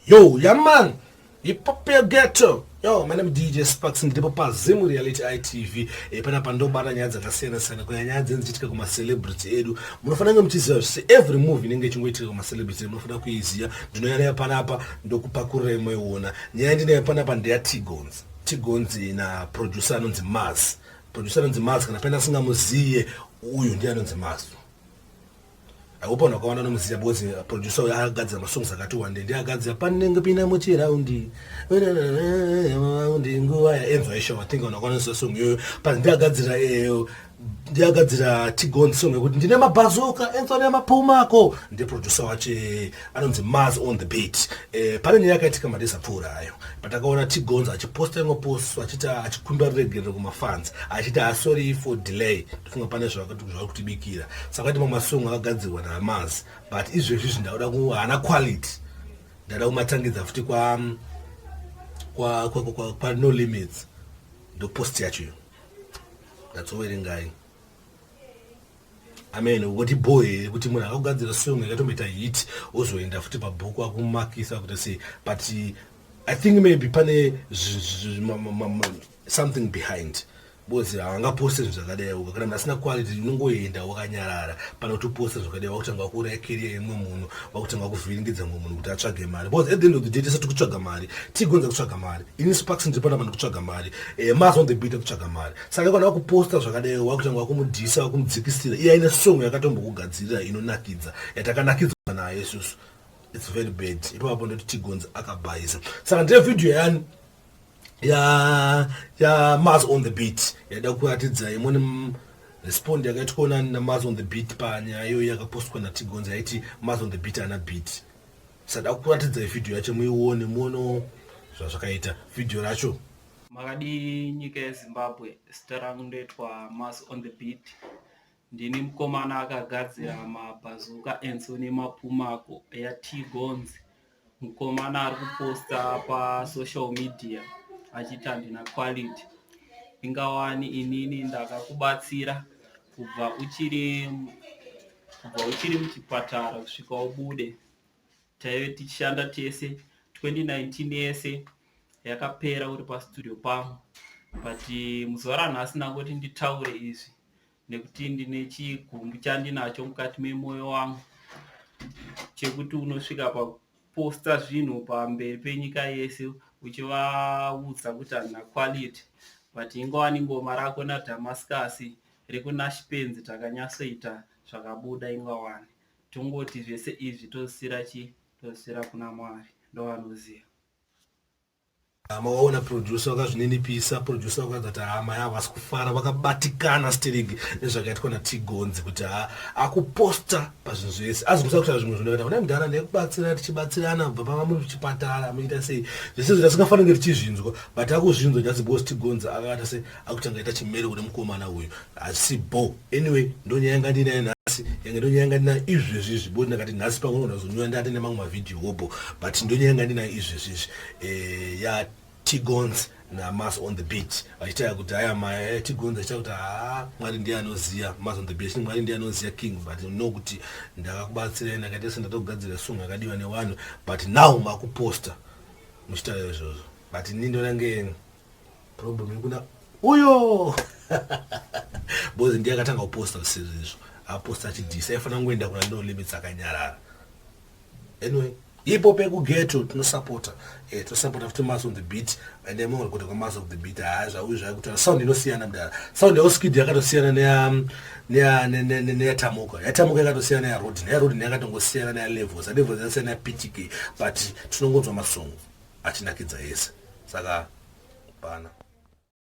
Yo, yeah man, hip hop ya ghetto. Yo, my name is DJ Sparks ndipo pa Zim Reality ITV. E, panapa ndobata nyaya dzakasiyana siyana kunyanya nyaya dzinenge dzichiitika kuma celebrity edu. Munofanira kunge muchiziva zvese every movie inenge ichingoitika kuma celebrity edu munofanira kuiziva. Ndinouya nayo panapa ndokupakurira moiona. Nyaya ndinayo panapa ndeya T-Gonz. T-Gonz na producer anonzi Mars. Producer anonzi Mars kana pane asingamuziye uyu ndiye anonzi Mars. I hope vanhu vakawanda vanomuziva because producer uyo akagadzira masongs akati wande ndiye agadzira panenge pinda muchiraundi raundi nguva yaenzo aishawa think vanhu vakawanda song iyoyo but ndiye agadzira eh, ndiye agadzira tigon song yekuti ndine mabhazuka enzo nemapumako ndiye producer wacho eh, anonzi Mars on the beat. Eh, pane nyaya yakaitika madays apfuura ayo patakaona Tigonz achiposta imwe post achiti achikumbira ruregerero kumafans achiti asorry for delay ndifunga pane zvavari kutibikira saka kuti mamwe masong akagadzirwa naMars but izvezvi izvi ndakuda ku haana quality ndada kumatangidza futi kwa kwa kwa, kwa, kwa No Limits. Ndo post yacho iyo ndatsoverengai amen kuti bho here kuti munhu akakugadzira song yakatomboita hit ozoenda futi pabhuku akumakisa kuti sei. But I think maybe pane something behind because havangaposte zvinhu zvakadai uka kana munhu asina quality unongoenda wakanyarara pane kuti uposte zvakadai wakutanga kuuraya career yemumwe munhu, wakutanga kuvhiringidza mumwe munhu kuti atsvage mari, because at the end of the day tisati kutsvaga mari tigonza kutsvaga mari. Ini Sparks ndiri panapa ndikutsvaga mari, Mars on the beat kutsvaga mari. Saka kana wakuposta zvakadai wakutanga wakumudhisa, wakumudzikisira iye aine song yakatombokugadzirira inonakidza yatakanakidzwa nayo isusu. It's very bad. Ipapo ndoti Tigonzi akabhaisa. Saka ndine video yani ya Mars on the beat yada kuratidza imwe respond yakaitwa naMars on the beat panyaya iyoyo yakapostwa naTigonzi yaiti Mars on the beat ana beat. Sada kuratidza vhidhiyo yacho muione, muono zvazvakaita vhidhiyo racho. Makadi nyika yeZimbabwe? Zita rangu ndoitwa Mars on the beat. Ndini mukomana akagadzira mabhazuka enso nemapumako yaT-Gonz. Mukomana ari kuposta pasocial media achiti handina quality. Ingawani inini ndakakubatsira kubva uchiri muchipatara kusvika ubude. Taive tichishanda tese 2019 yese yakapera uri pastudio pangu, but muzuva ranhasi ndangoti nditaure izvi nekuti ndine chigumbu chandinacho mukati memwoyo wangu chekuti unosvika pakuposta zvinhu pamberi penyika yese uchivaudza kuti handina quality. But ingawani ngoma rako naDamascus rekuNashpenzi takanyatsoita zvakabuda. Ingawani tongoti zvese izvi tozisira chi tozisira kuna Mwari, ndovanoziva. Makaona producer vakazvininipisa. Producer vakaratidza kuti hama yavo vasi kufara, vakabatikana stereki nezvakaitwa naTigonzi kuti ha akuposta pazvinhu zvese azomusa kutaura zvimwe zvinhu kuna mudhara ndekubatsira tichibatsirana kubva pava muri kuchipatara muchiita sei zvese zvinhu asingafaniri kunge tichizvinzwa, but akuzvinzwa just because Tigonzi akaita se akutanga ita chimere kune mukomana uyu. Hazvisi bo. Anyway, ndonyaya yanga ndinayo nhasi, yange ndonyaya yanga ndinayo izvezvi izvi bo. Ndakati nhasi pamwe unozonyora ndati nemamwe mavhidhiyo hobo, but ndonyaya yanga ndinayo izvezvi izvi ya Tigons naMars on the beat vachitaura kuti aya maya Tigons achitaura kuti haa, Mwari ndiye anoziva. Mars on the beat, Mwari ndiye anoziva king, but no kuti ndakakubatsirai, ndakaita sendatogadzira song yakadiwa nevanhu, but now makuposta muchitaura izvozvo. But ini ndonange problem yekuna uyo because ndiye akatanga kuposta zvisizvo izvo. Aposta achidhisa, aifanira kungoenda kuna No Limits akanyarara. Anyway, ipo pekughetto tinosapota, tinosapota futi Mars on the beat and imwe kuti kwaMars of the beat haa zvauyu zvaikutaura sound inosiyana mudara. Sound yaOskid yakatosiyana neyaTamuka, yaTamuka yakatosiyana neyaRodin, yaRodin yakatongosiyana neyaLevels, yaLevels yakasiyana neyaPTK, but tinongonzwa masongs achinakidza yese, saka pana.